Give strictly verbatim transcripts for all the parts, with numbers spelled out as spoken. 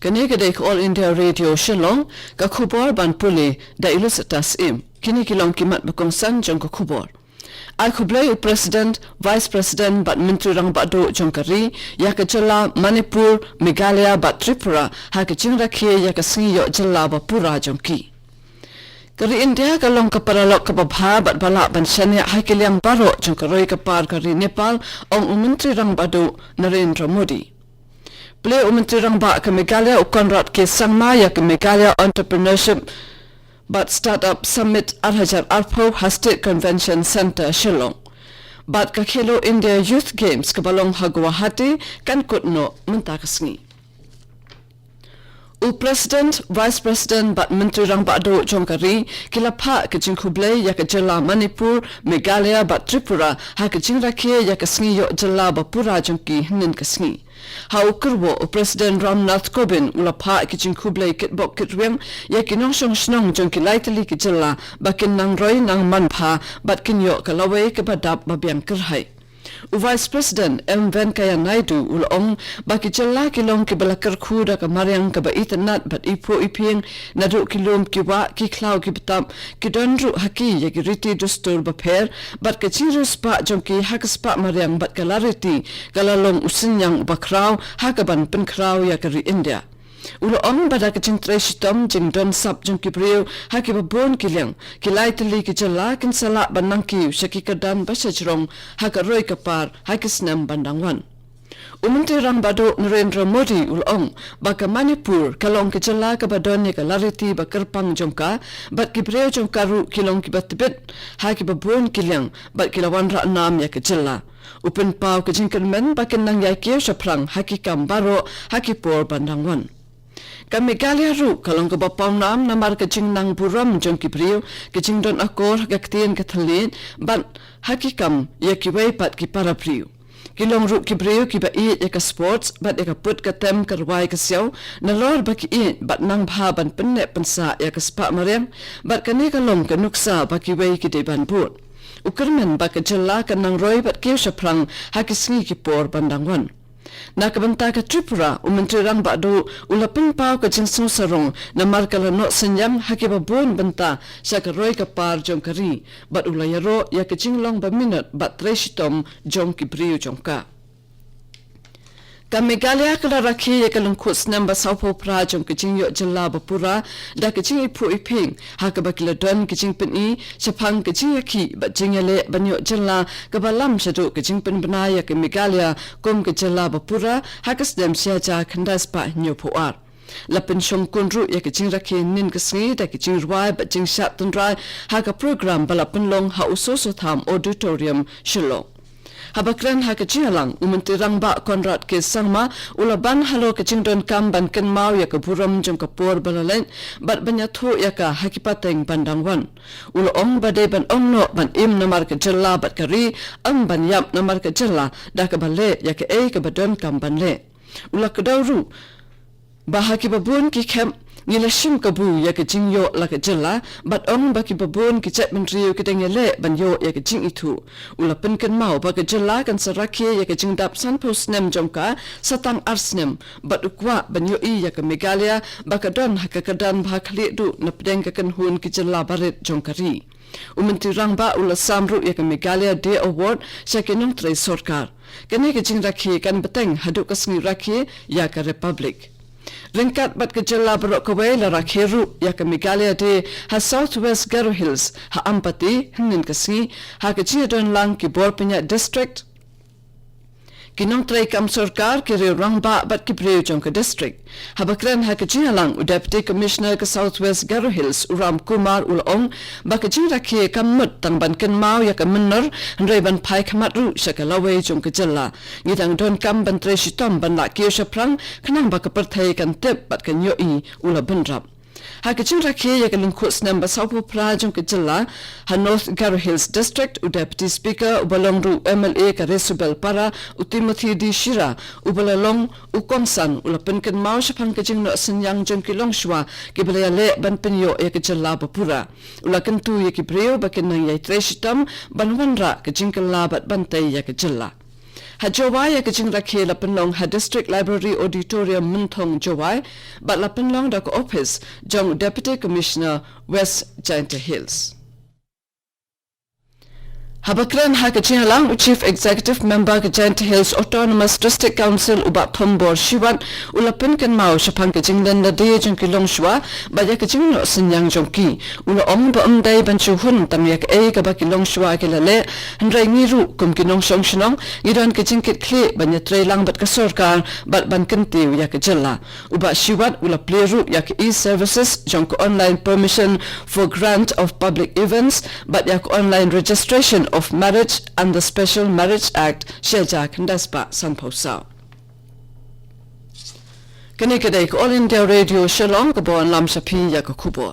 Kane ka dei ka All India Radio Shillong, ka khubor ban pule da i Lucetta Syiem. Kine ki long ki mat ba kongsan jong ka khubor. Ai khublei u President, Vice President bad Myntri Rangbah Duh jong ka ri ïa ka jylla Manipur, Meghalaya bad Tripura ha ka jingrakhe ïa ka sngi ïoh jylla ba pura jong ki. Ka ri India ka long ka paralok kaba bha bad ba lah ban shaniah ha ki liang baroh jong ka roi ka par ka ri Nepal, ong u Myntri Rangbah Duh Narendra Modi. Plie u Myntri Rangbah ka Meghalaya u Conrad K Sangma ïa ka Meghalaya Entrepreneurship bad Startup Summit ar hajar arphew ha State Convention Centre Shillong. Bad ka Khelo India Youth Games kaba long ha Guwahati kan kut noh mynta ka sngi. U President, Vice President bad Myntri Rangbah Duh jong ka ri ki la phah ka jingkhublei ïa ka jylla Manipur, Meghalaya bad Tripura ha ka jingrakhe ïa ka sngi ïoh jylla ba pura jong ki hynnin ka sngi. Ha u kyrwoh u President Ram Nath Kovind u la phah ki jingkhublei kitbok kitrwiang ïa ki nongshong shnong jong ki lai tylli ki jylla ba kin nang roi nang man bha bad kin ïoh ka lawei kaba dap ba biang kyrhai. U Vice President M Venkaiah Naidu u la ong ba ki jylla ki long kiba la kyrkhu da ka mariang kaba itynnad bad iphuh iphieng, naduh ki lum ki wah, ki khlaw ki btap, ki don ruh ha ki ïa ki riti dustur bapher, bad ka jingriewspah jong ki ha ka spah mariang bad ka lariti ka la long u synñiang uba khraw ha kaban pynkhraw ïa ka ri India. U la ong ba da ka jingtrei shitom jingdon sap jong ki briew ha kiba bun ki liang, ki lai tylli ki jylla kin sa lah ban nang kiew sha ki kyrdan ba shajrong ha ka roi ka par ha ki snem ban dang wan. U Myntri Rangbah Duh Narendra Modi u la ong ba ka Manipur ka long ka jylla kaba don ïa ka lariti ba kyrpang jong ka, bad ki briew jong ka ruh ki long kiba tbit ha kiba bun ki liang bad ki la wanrah nam ïa ka jylla. U pynpaw ka jingkyrmen ba kin nang ïai kiew shaphrang ha ki kam baroh ha ki por ban dang wan. Ka Meghalaya ruh ka long kaba pawnam namar ka jingnang burom jong ki briew, ka jingdon akor ha ka ktien ka thylliej bad ha ki kam ïa kiwei pat ki para briew. Ki long ruh ki briew kiba ïeit ïa ka sports bad ïa ka put ka tem ka rwai ka siaw, nalor ba ki ïeit bad nang bha ban pynneh pynsah ïa ka spah mariang, bad kane ka long ka nuksa ba kiwei ki dei ban bud. U kyrmen ba ka jylla kan nang roi bad kiew shaphrang ha ki sngi ki por ban dang wan. Na ka bynta ka Tripura, u Myntri Rangbah Duh u la pynpaw ka jingsngewsarong namar ka la noh synñiang ha kiba bun bynta sha ka roi ka par jong ka ri, bad u la ïaroh ïa ka jinglong ba minot bad trei shitom jong ki briew jong ka. Ka Meghalaya ka la rakhe ïa ka lyngkhuh snem ba sawphew phra jong ka jingïoh jylla ba pura da ka jingiphuh iphieng, ha kaba ki la don ka jingpyni shaphang ka jingïakhih bad jingïaleh ban ïoh jylla kaba lam shaduh ka jingpynbna ïa ka Meghalaya kum ka jylla ba pura ha ka snem shi hajar khyndai spah hynñiewphew ar. La pynshongkun ruh ïa ka jingrakhe hynnin ka sngi da ka jingrwai bad jingshad tynrai ha ka program ba la pynlong ha u Soso Tham Auditorium, Shillong. Haba kren ha ka jingïalang, u Myntri Rangbah Conrad K Sangma u la ban halor ka jingdonkam ban kynmaw ïa ka burom jong ka por ba la leit bad ban ïathuh ïa ka ha ki pateng ban dang wan. U la ong ba dei ban ong noh ban im namar ka jylla bad ka ri, ym ban ïap namar ka jylla da kaba leh ïa kaei kaba donkam ban leh. U la kdew ruh ba ha kiba bun ki khep ngi la shim kabu ïa ka jingïoh la ka jylla, bad ong ba kiba bun ki jaitbynriew ki dang ïaleh ban ïoh ïa ka jingithuh. U la pynkynmaw ba ka jylla kan sa rakhe ïa ka jingdap sanphew snem jong ka sa tang ar snem, bad u kwah ban ïohi ïa ka Meghalaya ba ka don ha ka kyrdan ba ha khlieh duh na pdeng ka kynhun ki jylla barit jong ka ri. U Myntri Rangbah u la sam ruh ïa ka Meghalaya Day Award sha ki nongtrei sorkar. Kane ka jingrakhe kan bteng haduh ka sngi rakhe ïa ka Republic. Ryngkat bad ka jylla baroh kawei la rakhe ruh ïa ka Meghalaya Day ha South West Garo Hills ha Ampati hynnin ka sngi, ha ka jingïadon lang ki bor pynïaid district, ki nongtrei kam sorkar, ki riew rangbah bad ki briew jong ka district. Haba kren ha ka jingïalang, u Deputy Commissioner ka South West Garo Hills, u Ram Kumar u la ong ba ka jingrakhe kam mut tang ban kynmaw ïa ka mynnor, hynrei ban phai khmat ruh sha ka lawei jong ka jylla. Ngi dang donkam ban trei shitom ban lah kiew shaphrang khnang ba ka pyrthei kan tip bad kan ïohi, u la bynrap. Ha ka jingrakhe ïa ka lyngkhuh snem ba sawphew phra jong ka jylla ha North Garo Hills District, u Deputy Speaker uba long ruh u M L A ka Resubelpara, u Timothy D Shira, uba la long u kongsan, u la pynkynmaw shaphang ka jingnoh synñiang jong ki longshuwa kiba la ïaleh ban pynïoh ïa ka jylla ba pura. U la kyntu ïa ki briew ba kin nang ïai trei shitom ban wanrah ka jingkylla bad ban tei ïa ka jylla. Ha Jowai, ïa ka jingrakhe la pynlong ha District Library Auditorium, Mynthong, Jowai, bad la pynlong da ka ophis jong Deputy Commissioner West Jaintia Hills. Haba kren ha ka jingïalang, u Chief Executive Member ka Jaintia Hills Autonomous District Council, u Bah Thombor Shiwat, u la pynkynmaw shaphang ka jinglen lade jong ki longshuwa bad ïa ka jingnoh synñiang jong ki. U la ong ba ym dei ban shu hun tam ïa kaei kaba ki longshuwa ki la leh, hynrei ngi ruh kum ki nongshong shnong ngi don ka jingkitkhlieh ban ïatreilang bad ka sorkar bad ban kyntiew ïa ka jylla. U Bah Shiwat u la plie ruh ïa ka e-services jong ka Online Permission for Grant of Public Events bad ïa ka Online Registration of Marriage under Special Marriage Act, shi hajar khyndai spah sanphew saw. Kane ka dei ka All India Radio Shillong kaba wanlam sha phi ïa ka khubor.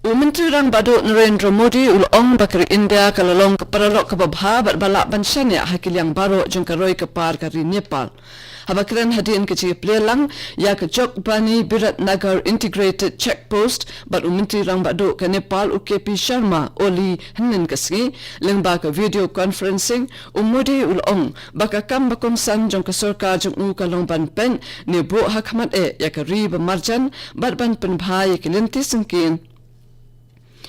U Myntri Rangbah Duh Narendra Modi u la ong ba ka ri India ka la long ka paralok kaba bha bad ba lah ban shaniah ha ki liang baroh jong ka roi ka par ka ri Nepal. Haba kren hadien ka jingïaplie lang ïa ka Jogbani Biratnagar Integrated Check Post bad u Myntri Rangbah Duh ka Nepal, u K P Sharma Oli, hynnin ka sngi lyngba ka video conferencing, u Modi u la ong ba ka kam ba kongsan jong ka sorkar jong u ka long ban peit ne buh ha khmat eh ïa ka ri ba marjan bad ban pynbha ïa ki lynti syngkien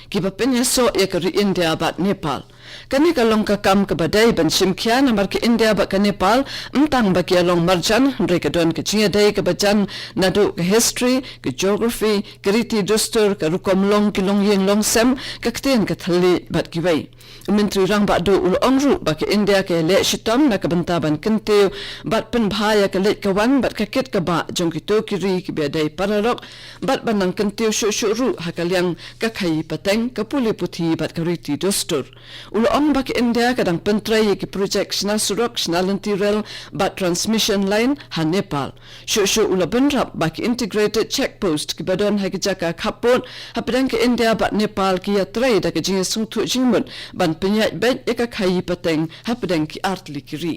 kiba pynïasoh ïa ka ri India bad Nepal. Kane ka long ka kam kaba dei ban shim khia, namar ka India bad ka Nepal ym tang ba ki ïalong marjan, hynrei ka don ka jingïadei kaba jan naduh ka history, ka geography, ka riti dustur, ka rukom long, ki longïing longsem, ka ktien ka thylliej bad kiwei. U Myntri Rangbah Duh u la ong ruh ba ka India ka ïaleh shitom na ka bynta ban kyntiew bad pynbha ïa ka leit ka wan bad ka kit ka bah jong kito ki ri kiba dei paralok bad ban nang kyntiew shuh shuh ruh ha ka liang ka khaïi pateng, ka pule puthi bad ka riti dustur. U la ong ba ka India ka dang pyntrei ïa ki projek shna surok, shna lynti rel bad transmission line ha Nepal. Shuh shuh u la bynrap ba ki integrated check post kiba don ha ki jaka khappud hapdeng ka India bad Nepal ki ïatrei da ka jingïasngewthuh jingmut ban pynïaid beit ïa ka khaïi pateng hapdeng ki artylli ki ri.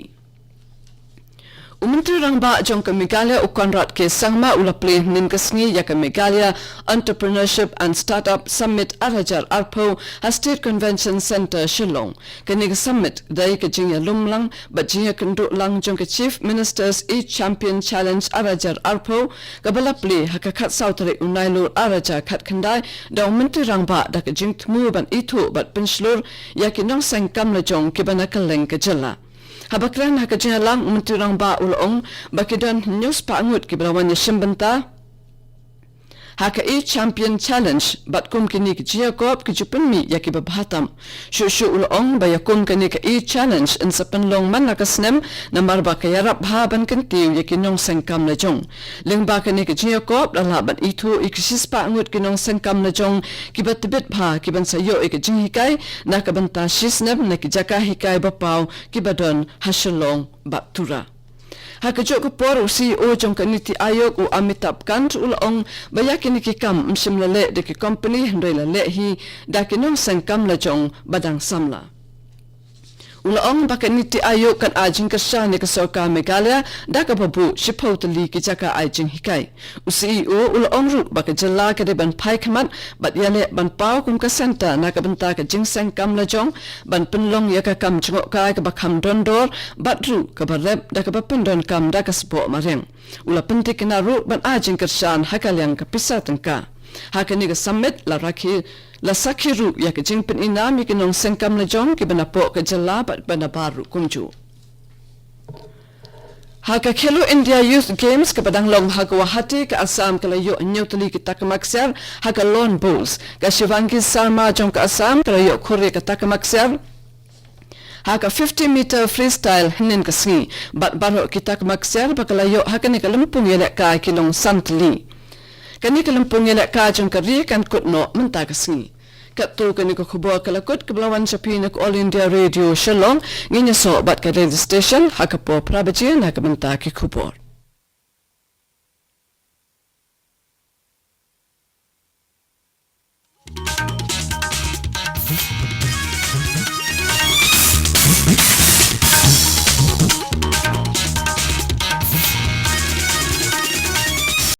U Myntri Rangbah jong ka Meghalaya, u Conrad K Sangma, u la plie hynnin ka sngi ïa ka Meghalaya Entrepreneurship and Startup Summit ar hajar arphew ha State Convention Centre, Shillong. Kane ka summit dei ka jingïalum lang bad jingïakynduh lang jong ka Chief Minister's e-Champion Challenge ar hajar arphew, kaba la plie ha ka khatsaw tarik u Nailur ar hajar khatkhyndai da u Myntri Rangbah da ka jingthmu ban ithuh bad pynshlur ïa ki nongseng kam lajong kiba na kylleng ka jylla. Haba kren ha ka jingïalang, u Myntri Rangbah u la ong ba ki don hynñiew spah ngut kiba la wan ïashim bynta ha ka e-Champion Challenge, bad kum kine ki jingïakop ki ju pynmih ïa kiba bha tam. Shuh shuh u la ong ba ïa kum kane ka e-Challenge yn sa pynlong man la ka snem, namar ba ka ïarap bha ban kyntiew ïa ki nongseng kam lajong. Lyngba kane ka jingïakop la lah ban ithuh ïa ki shispah ngut ki nongseng kam lajong kiba tbit bha kiban sa ïoh ïa ka jinghikai na ka bynta shisnem na ki jaka hikai ba paw kiba don ha Shillong bad Tura. Ha kajuh ka por, u C E O jong ka Niti Aayog, u Amitabh Kant, u la ong ba ïa kine ki kam ym shym la leh da ki kompani, hynrei la leh hi da ki nongseng kam lajong ba dang samla. U la ong ba ka Niti Aayog kan ai jingkyrshan ïa ka sorkar Meghalaya da kaba buh shiphew tylli ki jaka ai jinghikai. U C E O u la ong ruh ba ka jylla ka dei ban phai khmat bad ïaleh ban paw kum ka centre na ka bynta ka jingseng kam lajong, ban pynlong ïa ka kam jngohkai kaba kham don dor bad ruh kaba rep da kaba pyndonkam da ka sboh mariang. U la pyntikna ruh ban ai jingkyrshan ha ka liang ka pisa tyngka. Ha kane ka summit la rakhe, la sakhi ruh ïa ka jingpyni nam ïa ki nongseng kam lajong kiba napoh ka jylla bad ba nabar ruh kumjuh. Ha ka Khelo India Youth Games kaba dang long ha Guwahati, ka Assam ka la ïoh hynñiew tylli ki takma ksiar ha ka Lawn Bowls. Ka Shivangi Sarma jong ka Assam ka la ïoh khur ïa ka takma ksiar ha ka fifty meter freestyle hynnin ka sngi, bad baroh ki takma ksiar ba ka la ïoh ha kane ka lympung ïalehkai ki long san tylli. Kane ka lympung ïalehkai jong ka ri kan kut noh mynta ka sngi. Katto kane ka khubor ka la kut, kaba la wan sha phi na ka All India Radio Shillong. Ngin ïasoh bad ka Delhi Station ha ka por phra baje na ka bynta ki khubor.